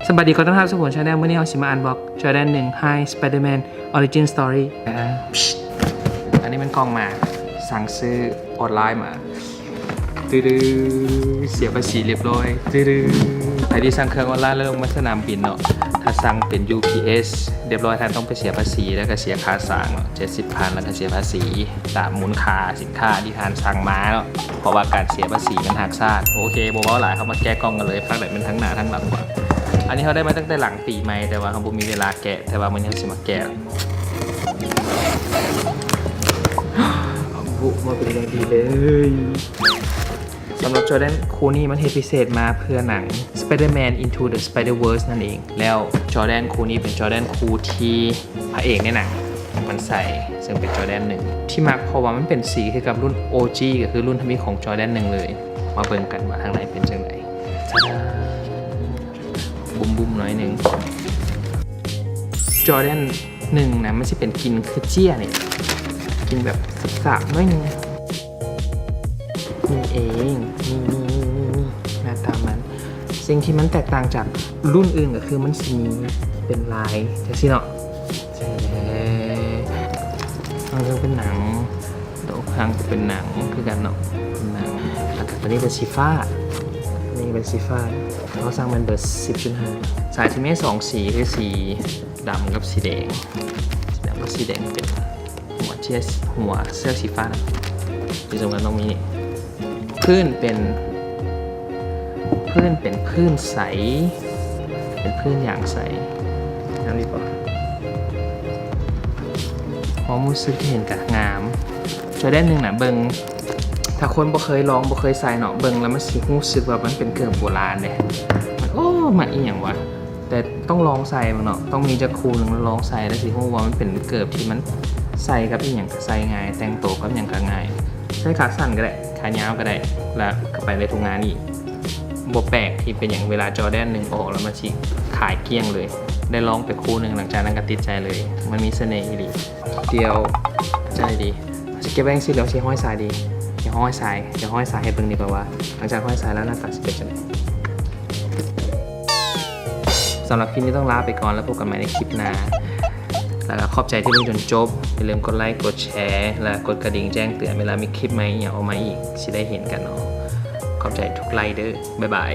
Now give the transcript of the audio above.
ສະບາຍດີ ຂໍຕ້ອນຮັບສູ່ Channel ມື້ນີ້ເຮົາຊິມາອ່ານບລັອກ Jordan ໜຶ່ງ High Spider-Man Origin Story ອ່າ ອັນນີ້ແມ່ນກ່ອງມາ ສັ່ງຊື້ອອນລາຍມາ ຕຶdoo ເສຍພາສີລຽບຮ້ອຍ tyodoo ໃຜທີ່ສັ່ງເຄື່ອງອອນລາຍແລ້ວລົງມາສະໜາມບິນເນາະ ຖ້າສັ່ງເປັນ UPS ລຽບຮ້ອຍ ທ່ານຕ້ອງໄປເສຍພາສີ ແລ້ວກໍເສຍຄ່າສ້າງເນາະ ເຈັດສິບພັນ ແລ້ວກໍເສຍພາສີຕາມມູນຄ່າສິນຄ້າທີ່ທ່ານສັ່ງມາເນາະ ເພາະວ່າການເສຍພາສີມັນຫັກຊາກ. ໂອເຄ ບໍ່ເວົ້າຫຼາຍ ເຮົາມາແກະກ່ອງກັນເລີຍ ພາກໃດແມ່ນທາງໜ້າທາງຫຼັງວະ? ອັນນີ້ເຮົາໄດ້ມາຕັ້ງແຕ່ຫຼັງປີໃໝ່ ແຕ່ວ່າເຮົາບໍ່ມີເວລາແກະ ແຕ່ວ່າມື້ນີ້ເຮົາຊິມາແກະ ບຸມາເປັນຢ່າງດີເລີຍ. ສຳລັບ Jordan ຄູ່ນີ້ມັນເຮັດພິເສດມາເພື່ອໜັງ Spider-Man Into the Spider-Verse ນັ້ນເອງ ແລ້ວ Jordan ຄູ່ນີ້ເປັນ Jordan ຄູ່ທີ່ພະເອກໃນໜັງມັນໃສ່ ເຊິ່ງເປັນ Jordan ໜຶ່ງ ທີ່ມັກເພາະວ່າມັນເປັນສີຄືກັບລຸ້ນ ໂອຈີ ກໍຄືລຸ້ນທຳອິດຂອງ Jordan ໜຶ່ງເລີຍ. ມາເບິ່ງກັນວ່າທາງໃນເປັນຈັ່ງໃດ. ຈາດາ ບຸ້ມໆ ໜ້ອຍໜຶ່ງ. Jordan ໜຶ່ງນະ ມັນຊິເປັນກິ່ນຄືເຈ້ຍນີ້ ກິ່ນແບບສາບໆ ໜ້ອຍໜຶ່ງ ນີ້ເອງ ນີ້ໆ ໜ້າຕາມັນ. ສິ່ງທີ່ມັນແຕກຕ່າງຈາກລຸ້ນອື່ນກໍຄືມັນຊິມີເປັນລາຍຈັ່ງຊີ້ເນາະ ມັນກໍເປັນໜັງ ໂຕຂ້າງເປັນໜັງຄືກັນເນາະ ເປັນໜັງ. ແລ້ວກໍຕົວນີ້ເປັນສີຟ້າ ນີ້ເປັນສີຟ້າ ເຮົາສັ່ງແມ່ນເບີສິບຈຸດຫ້າ. ສາຍທີ່ມີສອງສີຄືສີດຳກັບສີແດງ ສີດຳກັບສີແດງ ເປັນຫົວເຊືອກ ຫົວເຊືອກສີຟ້ານະ ທີ່ສຳຄັນຕ້ອງມີນີ້. ພື້ນເປັນ ພື້ນເປັນພື້ນໃສ ເປັນພື້ນຢາງໃສ ງາມດີບໍ່? ຄວາມຮູ້ສຶກທີ່ເຫັນກະງາມ. Jordan ໜຶ່ງນະ ເບິ່ງ ຖ້າຄົນບໍ່ເຄີຍລອງ ບໍ່ເຄີຍໃສ່ເນາະ ເບິ່ງແລ້ວມັນຊິຮູ້ສຶກວ່າມັນເປັນເກີບໂບລານເດ້ ມັນ ໂອ້ ມັນອີ່ຫຍັງວະ? ແຕ່ຕ້ອງລອງໃສ່ເບິ່ງເນາະ ຕ້ອງມີຈັກຄູ່ໜຶ່ງລອງໃສ່ ແລ້ວຊິຮູ້ວ່າມັນເປັນເກີບທີ່ມັນໃສ່ກັບອີ່ຫຍັງກໍໃສ່ງ່າຍ ແຕ່ງໂຕກັບຫຍັງກໍງ່າຍ ໃສ່ຂາສັ້ນກໍໄດ້ ຂາຍາວກໍໄດ້ ແລ້ວກໍໄປໄດ້ທຸກງານອີກ. ບໍ່ແປກທີ່ເປັນຫຍັງເວລາ Jordan ໜຶ່ງອອກແລ້ວມັນຊິຂາຍກ້ຽງເລີຍ ໄດ້ລອງໄປຄູ່ໜຶ່ງ ຫຼັງຈາກນັ້ນກໍຕິດໃຈເລີຍ ມັນມີສະເໜ່ອີ່ຫຼີ. ດຽວຈັ່ງໃດດີ ຊິເກັບໄວ້ຈັ່ງຊີ້ ຫຼືຊິຮ້ອຍສາຍດີ? ດຽວຮ້ອຍສາຍ ດຽວຮ້ອຍສາຍໃຫ້ເບິ່ງດີກວ່າວ່າ ຫຼັງຈາກຮ້ອຍສາຍແລ້ວໜ້າຕາຊິເປັນຈັ່ງໃດ. ສຳລັບຄລິບນີ້ຕ້ອງລາໄປກ່ອນ ແລ້ວພົບກັນໃໝ່ໃນຄລິບໜ້າ ແລ້ວກໍຂອບໃຈທີ່ເບິ່ງຈົນຈົບ ຢ່າລືມກົດໄລ ກົດແຊ ແລະ ກົດກະດິ່ງແຈ້ງເຕືອນ ເວລາມີຄລິບໃໝ່ອີ່ຫຍັງອອກມາອີກ ຊິໄດ້ເຫັນກັນເນາະ. ຂອບໃຈທຸກໄລເດີ້ ບາຍບາຍ.